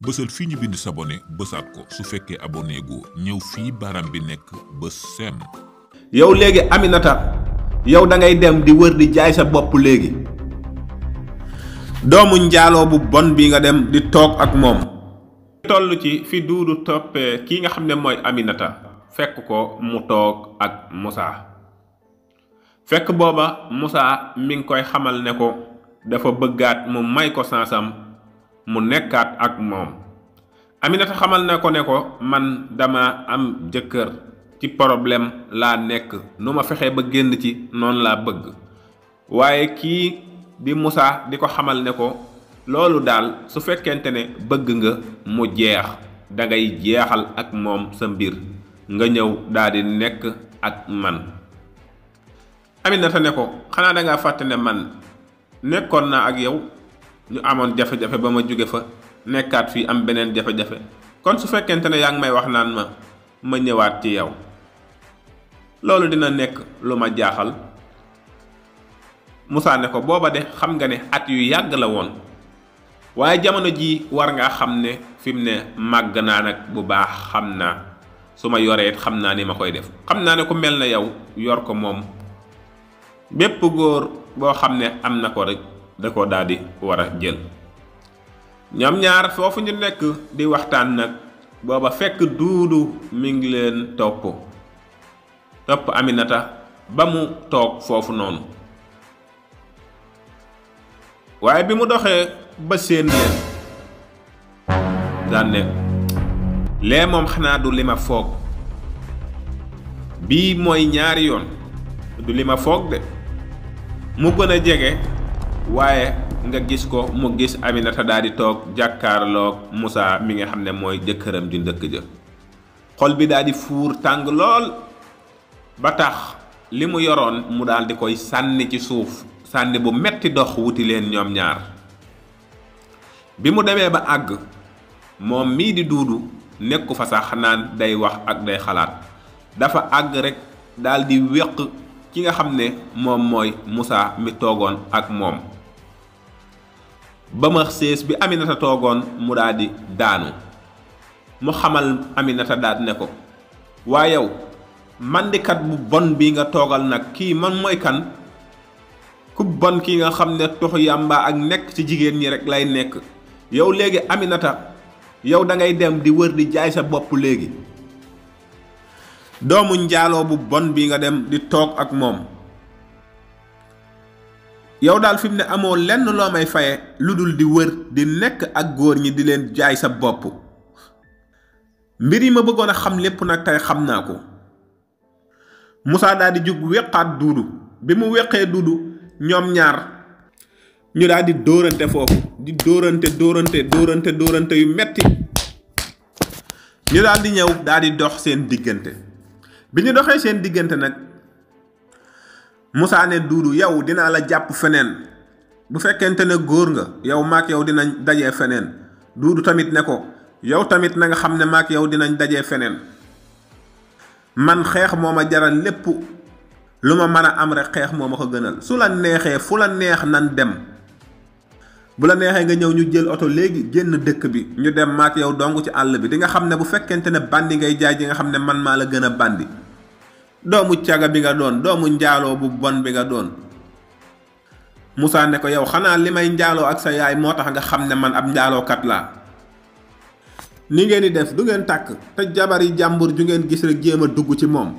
bësal fii ñu bind s'abonner bësaat ko su fekkee abonné gu ñëw fii baram bi nekk bës sem. yow léegi Aminata yow da ngay dem di wër di jaay sa bopp léegi doomu njaaloo bu bon bi nga dem di toog ak moom. toll ci fi Duudu toppee kii nga xam ne mooy Aminata fekk ko mu toog ak Moussa fekk booba Moussa mi ngi koy xamal ne ko dafa bëggaat mu may ko sansam mu nekkaat ak moom. Aminata xamal na ko ne ko man dama am jëkkër ci problème laa nekk nu ma fexee ba génn ci noonu laa bëgg waaye kii di Moussa di ko xamal ne ko loolu daal su fekkente ne bëgg nga mu jeex dangay jeexal ak moom sa mbir nga ñëw daldi nekk ak man. Aminata ne ko xanaa dangaa fàtte ne man nekkoon naa ak yow ñu amoon jafe-jafe ba ma jóge fa nekkaat fii am beneen jafe-jafe kon su fekkente ne yaa ngi may wax naan ma ñëwaat ci yow loolu dina nekk lu ma jaaxal. Moussa ne ko booba de xam nga ne at yu yàgg la woon waaye jamono ji war ngaa xam ne fi mu ne màgg naa nag bu baax xam naa su ma yoree xam naa ni ma koy def xam naa ne ku mel na yow yor ko moom bépp góor boo xam ne am na ko rek da ko daal di war a jël. ñoom ñaar foofu ñu nekk di waxtaan nag booba fekk Duudu mi ngi leen topp Aminata ba mu toog foofu noonu waaye bi mu doxee ba séen leen daan ne lee moom xanaa du li ma foog bii mooy ñaari yoon du li ma foog de mu gën a jege waaye nga gis ko mu gis Aminata daal di toog jàkkaarloog Moussa mi nga xam ne mooy jëkkëram ju ndëkk ja xol bi daal di fuur tàng lool ba tax li mu yoroon mu daal di koy sànni ci suuf sànni bu metti dox wuti leen ñoom ñaar. bi mu demee ba àgg moom mii di Duudu nekku fa sax naan day wax ak day xalaat dafa àgg rek daal di wéq ki nga xam ne moom mooy Moussa mi toogoon ak moom ba ma sées bi Aminata toogoon mu daal di daanu mu xamal Aminata daal ne ko waa yow mandikat bu bon bi nga toogal nag kii man mooy kan ku bon ki nga xam ne toxu yàmba ak nekk ci jigéen ñi rek lay nekk yow léegi Aminata yow da ngay dem di wër di jaay sa bopp léegi doomu njaaloo bu bon bi nga dem di toog ak moom yow daal fi mu ne amoo lenn loo may faye lu dul di wër di nekk ak góor ñi di leen jaay sa bopp. mbir yi ma bëggoon a xam lépp nag tey xam naa ko. Moussa daal di jug weqaat Duudu bi mu weqee Duudu ñoom ñaar ñu daal di dóorante foofu di dóorante yu metti ñu daal di ñëw daal di dox seen diggante bi ñu doxee seen diggante nag Moussa ne Duudu yow dinaa la jàpp feneen bu fekkente ne góor nga yow maak yow dinañ dajee feneen Duudu tamit ne ko yow tamit na nga xam ne maak yow dinañ dajee feneen man xeex moo ma jaral lépp lu ma mën a am rek xeex moo ma ko gënal su la neexee fu la neex nan dem bu la neexee nga ñëw ñu jël oto léegi génn dëkk bi ñu dem maak yow dong ci àll bi di nga xam ne bu fekkente ne bandi ngay jaay ji nga xam ne man maa la gën a bandi doomu caga bi nga doon doomu njaaloo bu bon bi nga doon. Moussa ne ko yow xanaa li may njaaloo ak sa yaay moo tax nga xam ne man ab njaalookat laa ni ngeen di def du ngeen tàkk te jabari jàmbur ju ngeen gis rek jéem a dugg ci moom.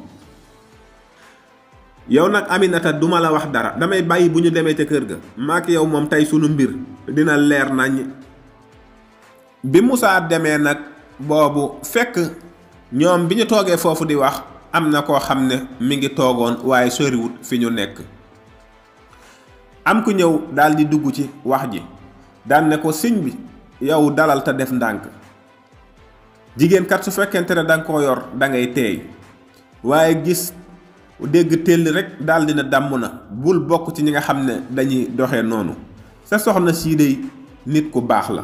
yow nag Aminata duma la wax dara damay bàyyi bu ñu demee ca kër ga maak yow moom tey sunu mbir dina leer nañ. bi Moussa demee nag boobu fekk ñoom bi ñu toogee foofu di wax am na koo xam ne mi ngi toogoon waaye soriwut fi ñu nekk am ku ñëw daal di dugg ci wax ji daan ne ko sëñ bi yow dalal te def ndànk jigéen kat su fekkente ne danga koo yor dangay teey waaye gis dégg tell rek daal dina damm na bul bokk ci ñi nga xam ne dañuy doxee noonu sa soxna sii dey nit ku baax la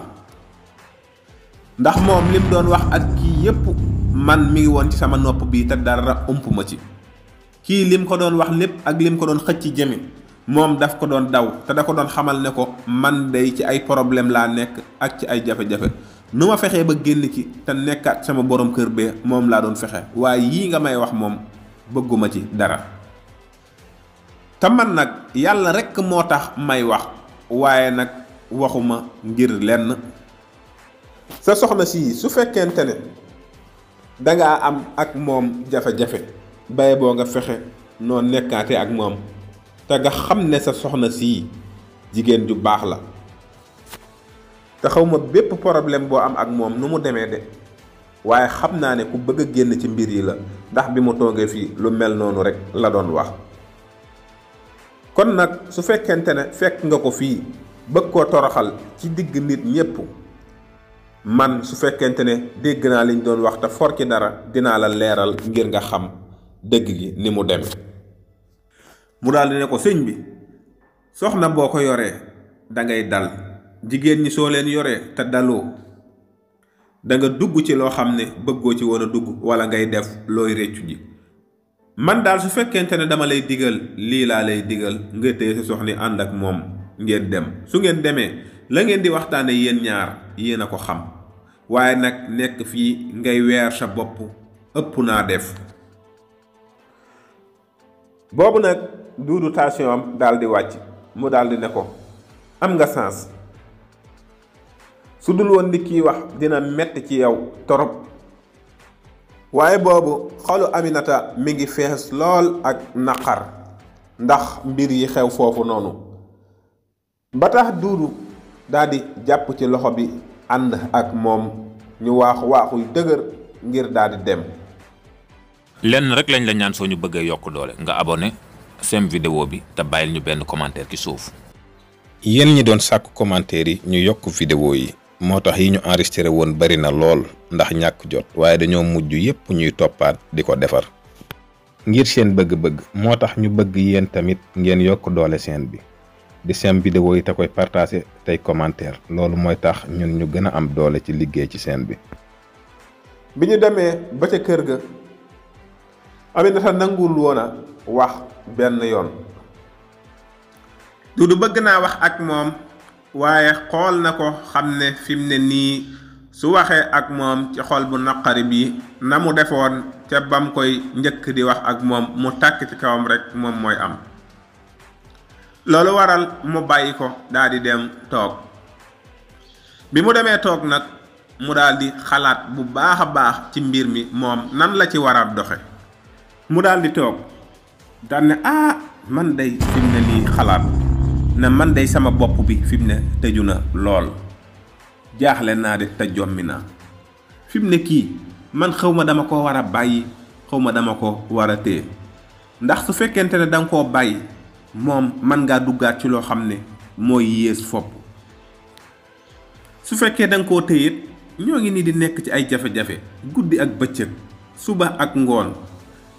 ndax moom lim doon wax ak kii yépp man mi ngi woon ci sama nopp bii te dara ump ma ci kii lim ko doon wax lépp ak lim ko doon xëcc jëme moom daf ko doon daw te da ko doon xamal ne ko man day ci ay problème laa nekk ak ci ay jafe-jafe nu ma fexee ba génn ci te nekkaat sama borom kër bee moom laa doon fexe waaye yii nga may wax moom bëgguma ci dara te man nag yàlla rekk moo tax may wax waaye nag waxuma ngir lenn sa soxna si su fekkente ne dangaa am ak moom jafe-jafe baye boo nga fexe noo nekkaate ak moom te nga xam ne sa soxna sii jigéen ju baax la te xawma bépp problème boo am ak moom nu mu demee de waaye xam naa ne ku bëgg a génn ci mbir yi la ndax bi mu toogee fii lu mel noonu rek la doon wax kon nag su fekkente ne fekk nga ko fii bëgg koo toroxal ci digg nit ñépp man su fekkente ne dégg naa liñ doon wax te for ci dara dinaa la leeral ngir nga xam dëgg gi ni mu demee mu daldi ne ko sëñ bi soxna boo ko yoree dangay dal jigéen ñi soo leen yoree te daloo danga dugg ci loo xam ne bëggoo ci woon a dugg wala ngay def looy réccu ji man daal su fekkente ne dama lay digal lii laa lay digal nga téye sa soxni ànd ak moom ngeen dem su ngeen demee la ngeen di waxtaane yéen ñaar yéen a ko xam waaye nag nekk fii ngay weer sa bopp ëpp naa def boobu nag duudu tension am daal di wàcc mu daal di ne ko am nga sens su dul woon li kii wax dina metti ci yow torop waaye boobu xolu Aminata mi ngi fees lool ak naqar ndax mbir yi xew foofu noonu ba tax duudu daal di jàpp ci loxo bi ànd ak moom ñu waaxu yu dëgër ngir daal di dem. lenn rek lañ la ñaan soo ñu bëggee yokk doole nga abonné seen vidéo bi te bàyyil ñu benn commentaire ci suuf. yéen ñi doon sàkku commentaire yi ñu yokk vidéo yi moo tax yi ñu enregistré woon bari na lool ndax ñàkk jot waaye dañoo mujj yépp ñuy toppaat di ko defar ngir seen bëgg-bëgg moo tax ñu bëgg yéen tamit ngeen yokk doole seen bi di seen vidéo yi te koy partager tey commentaire loolu mooy tax ñun ñu gën a am doole ci liggéey ci seen bi. bi ñu demee ba ca kër ga Aminata nanguwul woon a wax benn yoon Dudu bëgg naa wax ak moom waaye xool na ko xam ne fi mu ne nii su waxee ak moom ci xol bu naqari bi na mu defoon ca bam koy njëkk di wax ak moom mu tàkk ci kawam rek moom mooy am loolu waral mu bàyyi ko daal di dem toog bi mu demee toog nag mu daal di xalaat bu baax a baax ci mbir mi moom nan la ci war a doxe mu daal di toog daan ne man day fi mu ne nii xalaat na man day sama bopp bi fi mu ne tëju na lool jaaxle naa de te jommi naa fi mu ne kii man xaw ma dama ko war a bàyyi xaw ma dama ko war a téye ndax su fekkente ne danga koo bàyyi moom man ngaa duggaat ci loo xam ne mooy yées fopp su fekkee danga koo téye ñoo ngi nii di nekk ci ay jafe-jafe guddi ak bëccëg suba ak ngoon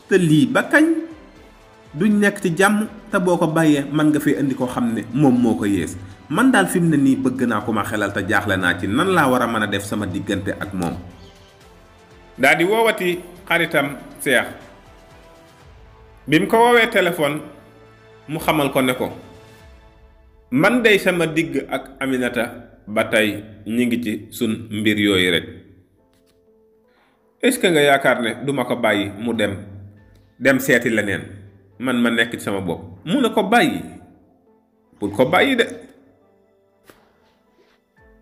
te lii ba kañ duñ nekk ci jàmm te boo ko bàyyee man nga fee indi ko xam ne moom moo ko yées man daal fi mu ne nii bëgg naa ko ma xelal te jaaxle naa ci nan laa war a mën a def sama diggante ak moom. daal di woowati xaritam Seex bi mu ko woowee téléphone mu xamal ko ne ko man day sama digg ak Aminata ba tey ñi ngi ci sun mbir yooyu rek est-ce que nga yaakaar ne duma ko bàyyi mu dem seeti leneen man ma nekk ci sama bopp mu ne ko bàyyi pour ko bàyyi de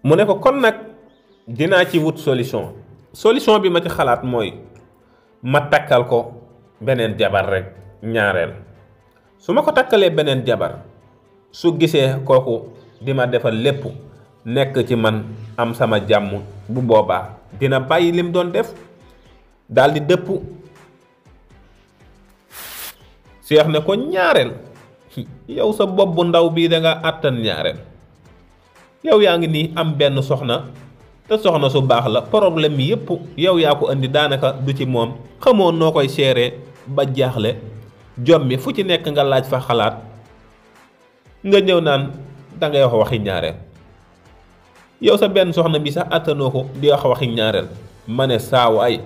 mu ne ko kon nag dinaa ci wut solution bi ma ci xalaat mooy ma takkal ko beneen jabar rek ñaareel su ma ko takkalee beneen jabar su gisee kooku di ma defal lépp nekk ci man am sama jàmm bu boobaa dina bàyyi lim doon def daldi dëpp. Seex ne ko ñaareel yow sa bopp bu ndaw bii danga àttan ñaareel yow yaa ngi nii am benn soxna te soxna su baax la problème mi yépp yow yaa ko indi daanaka du ci moom xamoon noo koy seeree ba jaaxle jommi fu ci nekk nga laaj fa xalaat nga ñëw naan dangay wax waxi ñaareel yow sa benn soxna bi sax àttanoo ko di wax waxi ñaareel ma ne saaw ay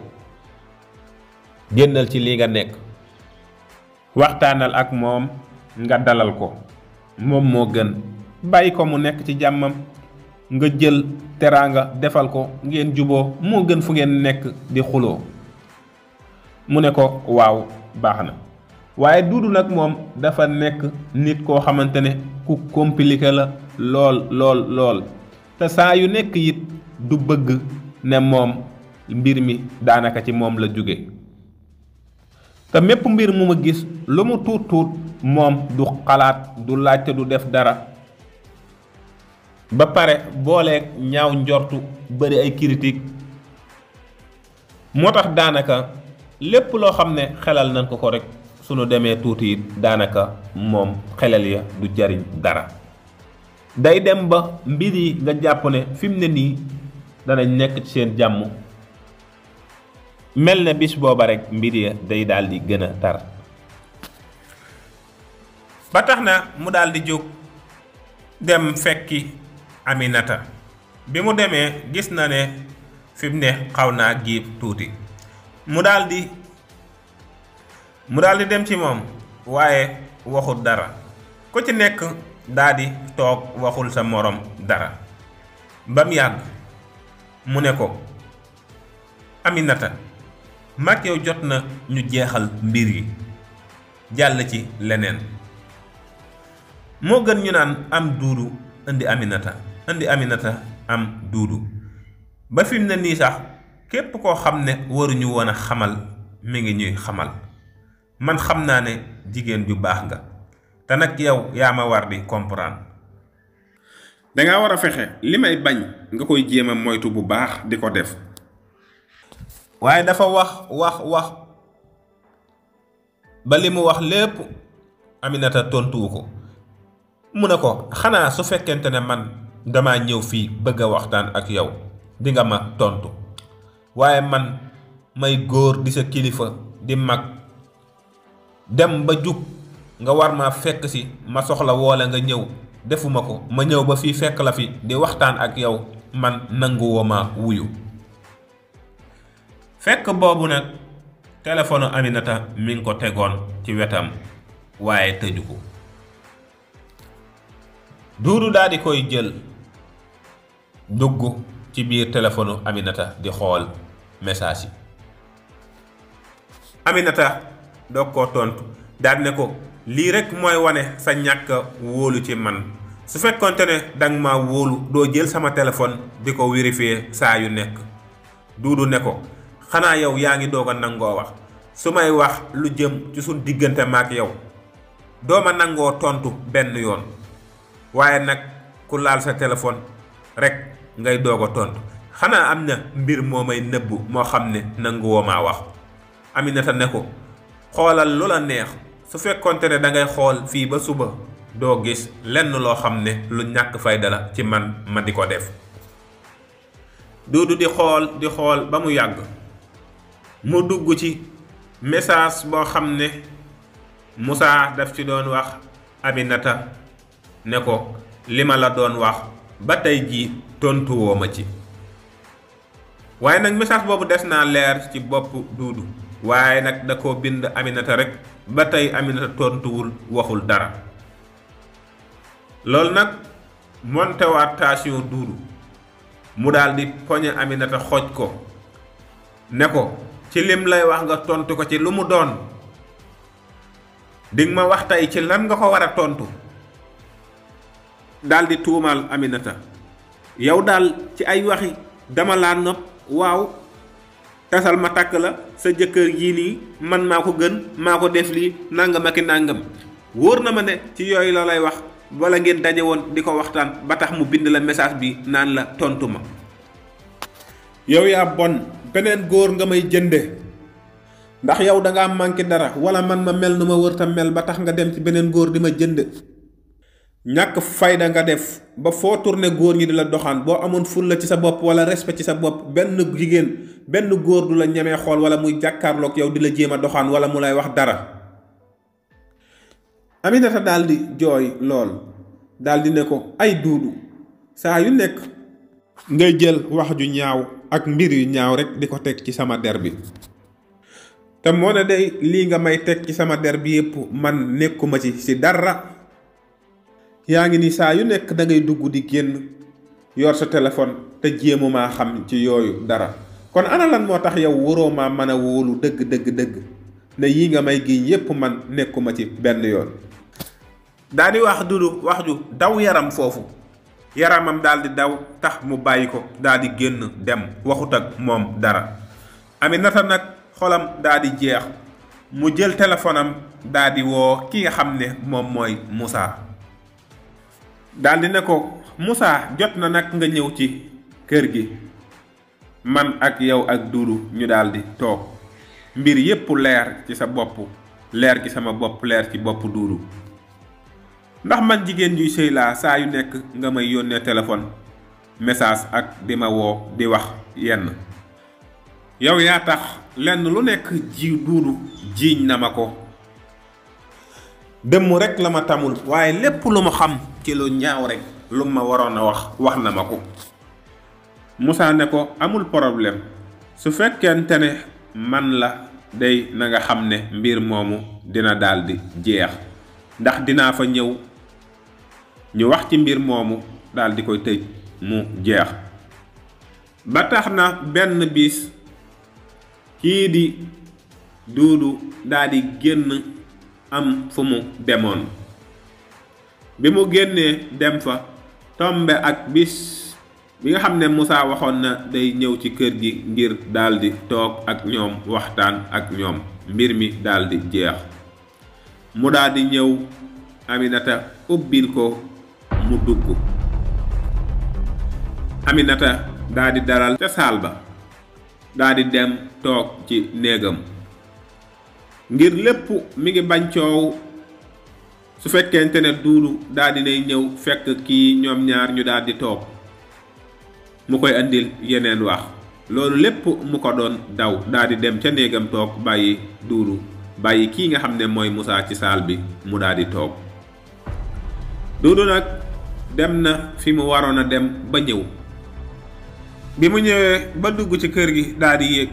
génnal ci lii nga nekk waxtaanal ak moom nga dalal ko moom moo gën. bàyyi ko mu nekk ci jàmmam nga jël teraanga defal ko ngeen juboo moo gën fu ngeen nekk di xuloo. mu ne ko waaw baax na. waaye Duudu nag moom dafa nekk nit koo xamante ne ku compliqué la lool te saa yu nekk it du bëgg ne moom mbir mi daanaka ci moom la jóge te mépp mbir mu ma gis lu mu tuut moom du xalaat du laajte du def dara ba pare booleeg ñaaw njortu bari ay critique moo tax daanaka lépp loo xam ne xelal nañ ko rek sunu demee tuuti it daanaka moom xelal ya du jariñ dara day dem ba mbir yi nga jàpp ne fi mu ne nii danañ nekk ci seen jàmm mel ne bis booba rek mbir ya day daal di gën a tar. ba tax na mu daal di jóg dem fekki Aminata bi mu demee gis na ne fi mu ne xaw naa giib tuuti mu daal di dem ci moom waaye waxul dara ku ci nekk daal di toog waxul sa morom dara ba mu yàgg mu ne ko Aminata mag yow jot na ñu jeexal mbir yi jàll ci leneen moo gën ñu naan am Duudu indi Aminata am Duudu ba fi mu ne nii sax képp koo xam ne waruñu woon a xamal mi ngi ñuy xamal man xam naa ne jigéen ju baax nga te nag yow yaa ma war di comprendre. danga war a fexe li may bañ nga koy jéem a moytu bu baax di ko def. waaye dafa wax ba li mu wax lépp Aminata tontuwu ko mu ne ko xanaa su fekkente ne man dama ñëw fii bëgg a waxtaan ak yow di nga ma tontu waaye man may góor di sa kilifa di mag dem ba jug nga war ma fekk si ma soxla woola nga ñëw defuma ko ma ñëw ba fii fekk la fi di waxtaan ak yow man nanguwoo ma wuyu. fekk boobu nag téléphone Aminata mi ngi ko tegoon ci wetam waaye tëju ko. Duudu daal di koy jël dugg ci biir téléphone Aminata di xool message yi. Aminata doog koo tontu daal ne ko lii rek mooy wane sa ñàkk wóolu ci man su fekkonte ne danga ma wóolu doo jël sama téléphone di ko vérifier saa yu nekk. Duudu ne ko xanaa yow yaa ngi doog a nangoo wax su may wax lu jëm ci suñ diggante maak yow doo ma nangoo tontu benn yoon waaye nag ku laal sa téléphone rek ngay doog a tontu xanaa am na mbir moo may nëbbu moo xam ne nanguwoo maa wax. Aminata ne ko xoolal lu la neex su fekkonte ne dangay xool fii ba suba doo gis lenn loo xam ne lu ñàkk fayda la ci man ma di ko def. Duudu di xool ba mu yàgg mu dugg ci message boo xam ne Moussa daf ci doon wax Aminata ne ko li ma la doon wax ba tey jii tontuwoo ma ci. waaye nag message boobu des naa leer ci bopp Duudu waaye nag da koo bind Aminata rek ba tey Aminata tontuwul waxul dara. loolu nag montewaat tension Duudu mu daal di poñe Aminata xooj ko ne ko ci lim lay wax nga tontu ko ci lu mu doon dig ma wax tey ci lan nga ko war a tontu. daal di tuumaal Aminata yow daal ci ay waxi dama laa nopp waaw tasal ma takk la sa jëkkër yii nii man maa ko gën maa ko def lii nangam ak i nangam wóor na ma ne ci yooyu la lay wax wala ngeen daje woon di ko waxtaan ba tax mu bind la message bi naan la tontu ma. yow yaa bon beneen góor nga may jënde ndax yow dangaa manqué dara wala man ma mel nu ma wër ta mel ba tax nga dem ci beneen góor di ma jënd. ñàkk fayda nga def ba foo tourné góor ñi di la doxaan boo amoon ful la ci sa bopp wala respect ci sa bopp benn góor du la ñemee xool wala muy jàkkaarloog yow di la jéem a doxaan wala mu lay wax dara. Aminata daal di jooy lool daal di ne ko ay Duudu saa yu nekk ngay jël wax ju ñaaw ak mbir yu ñaaw rek di ko teg ci sama der bi te moo ne day lii nga may teg ci sama der bi yépp man nekkuma ci dara. yaa ngi ni saa yu nekk da ngay dugg di génn yor sa téléphone te jéemu maa xam ci yooyu dara kon ana lan moo tax yow waroo maa mën a wóolu dëgg ne yii nga may giñ yépp man nekkuma ci benn yoon. daa di wax Dudu wax ju daw yaram foofu yaramam daal di daw tax mu bàyyi ko daal di génn dem waxut ak moom dara. Aminata nag xolam daal di jeex mu jël téléphone am daal di woo ki nga xam ne moom mooy Moussa. daal di ne ko Moussa jot na nag nga ñëw ci kër gi man ak yow ak Dudu ñu daal di toog mbir yépp leer ci sa bopp leer ci sama bopp leer ci bopp Dudu ndax man jigéen juy sëy laa saa yu nekk nga may yónnee téléphone message ak di ma woo di wax yenn yow yaa tax lenn lu nekk Dudu jiiñ na ma ko dëmm rek la ma tamul waaye lépp lu ma xam ci lu ñaaw rek lu ma waroon a wax na ma ko. Moussa ne ko amul problème su fekkente ne man la day na nga xam ne mbir moomu dina daldi jeex ndax dinaa fa ñëw ñu wax ci mbir moomu daldi koy tëj mu jeex. ba tax na benn bis kii di Dudu daldi génn am fu mu demoon bi mu génnee dem fa tombe ak bis bi nga xam ne Moussa waxoon na day ñëw ci kër gi ngir daldi toog ak ñoom waxtaan ak ñoom mbir mi daldi jeex mu daldi ñëw Aminata ubbil ko mu dugg. Aminata daldi dalal ca saal ba daldi dem toog ci néegam ngir lépp mi ngi bañ coow su fekkente ne Dudu daldi nay ñëw fekk kii ñoom ñaar ñu daldi toog mu koy andil yeneen wax loolu lépp mu ko doon daw daldi dem ca néegam toog bàyyi Dudu bàyyi kii nga xam ne mooy Moussa ci saal bi mu daldi toog. Dudu nag dem na fi mu waroon a dem ba ñëw bi mu ñëwee ba dugg ci kër gi daldi yéeg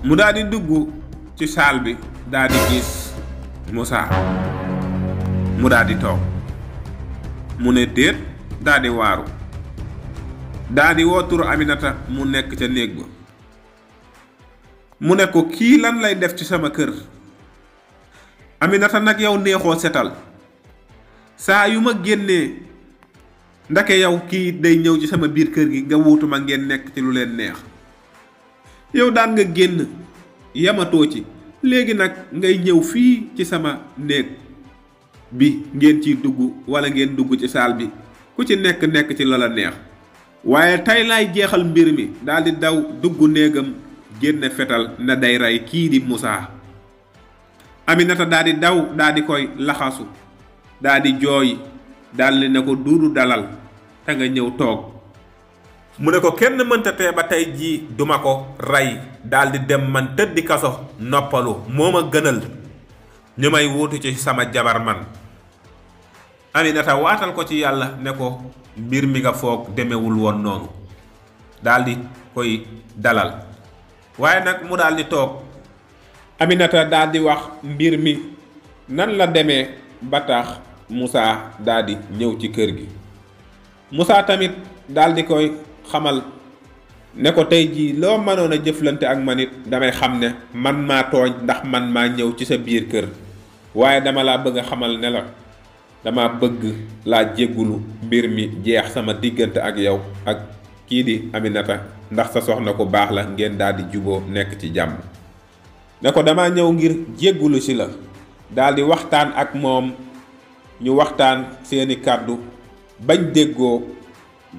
mu daldi dugg ci saal bi daldi gis Moussa mu daldi toog mu ne déet daldi waaru daldi woo turu Aminata mu nekk ca néeg ba mu ne ko kii lan lay def ci sama kër. Aminata nag yow neexoo setal saa yu ma génnee ndake yow kii day ñëw ci sama biir kër gi nga wuutuma ngeen nekk ci lu leen neex yow daan nga génn yamatoo ci léegi nag ngay ñëw fii ci sama néeg bi ngeen ciy dugg wala ngeen dugg ci saal bi ku ci nekk ci la la neex waaye tey laay jeexal mbir mi daldi daw dugg néegam génne fetal na day rey kii di Moussa. Aminata daldi daw daldi koy laxasu daldi jooy daldi ne ko Dudu dalal te nga ñëw toog mu ne ko kenn mënta tee ba tey jii duma ko rey daldi dem man tëddi kaso noppalu moo ma gënal ñu may wuutu ci sama jabar man. Aminata waatal ko ci yàlla ne ko mbir mi nga foog demewul woon noonu daldi koy dalal waaye nag mu daldi toog. Aminata daldi wax mbir mi nan la demee ba tax Moussa daldi ñëw ci kër gi. Moussa tamit daldi koy xamal ne ko tey jii loo mënoon a jëflante ak man it damay xam ne man maa tooñ ndax man maa ñëw ci sa biir kër waaye dama laa bëgg a xamal ne la dama bëgg laa jéggulu mbir mi jeex sama diggante ak yow ak kii di Aminata ndax sa soxna ku baax la ngeen daldi juboo nekk ci jàmm. ne ko dama ñëw ngir jéggulu ci la daldi waxtaan ak moom ñu waxtaan seeni kàddu bañ déggoo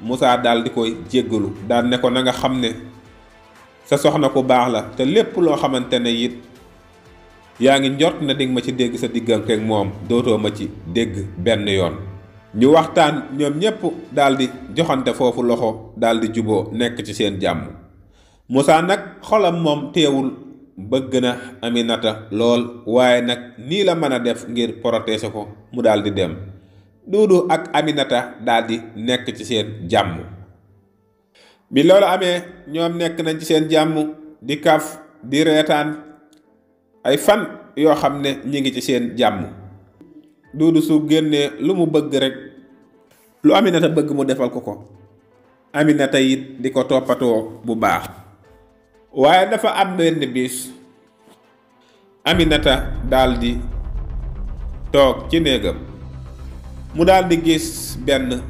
Moussa daldi koy jéggalu daal ne ko na nga xam ne sa soxna ku baax la te lépp loo xamante ne it yaa ngi njort na dinga ma ci dégg sa diggante ak moom dootoo ma ci dégg benn yoon. ñu waxtaan ñoom ñépp daldi joxante foofu loxo daldi juboo nekk ci seen jàmm. Moussa nag xolam moom teewul bëgg na Aminata lool waaye nag nii la mën a def ngir protéger ko mu daldi dem. Dudu ak Aminata daldi nekk ci seen jàmm. bi loolu amee ñoom nekk nañ ci seen jàmm di kaf di reetaan ay fan yoo xam ne ñi ngi ci seen jàmm. Duudu su génnee lu mu bëgg rek, lu Aminata bëgg mu defal ko ko. Aminata it di ko toppatoo bu baax. waaye dafa am benn bis Aminata daldi toog ci néegam mu daldi gis benn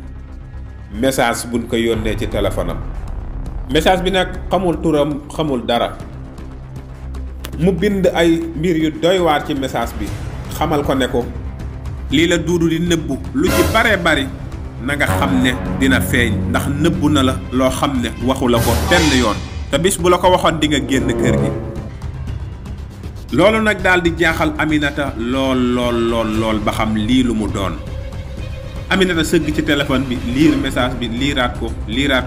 message buñ ko yónnee ci téléphone am. message bi nag xamul turam xamul dara, mu bind ay mbir yu doy waar ci message bi, xamal ko ne ko lii la Duudu di nëbbu lu ci bare bari na nga xam ne dina feeñ, ndax nëbbu na la loo xam ne waxu la ko benn yoon, te bis bu la ko waxoon di nga génn kër gi. loolu nag daal di jaaxal Aminata lool ba xam lii lu mu doon. Aminata sëgg ci téléphone bi liir message bi, liiraat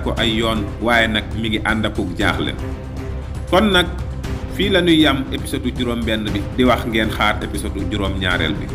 ko ay yoon, waaye nag mi ngi ànd akuk jaaxle. kon nag fii la ñuy yam épisode juróom benn bi, di wax ngeen xaar épisode juróom ñaareel bi.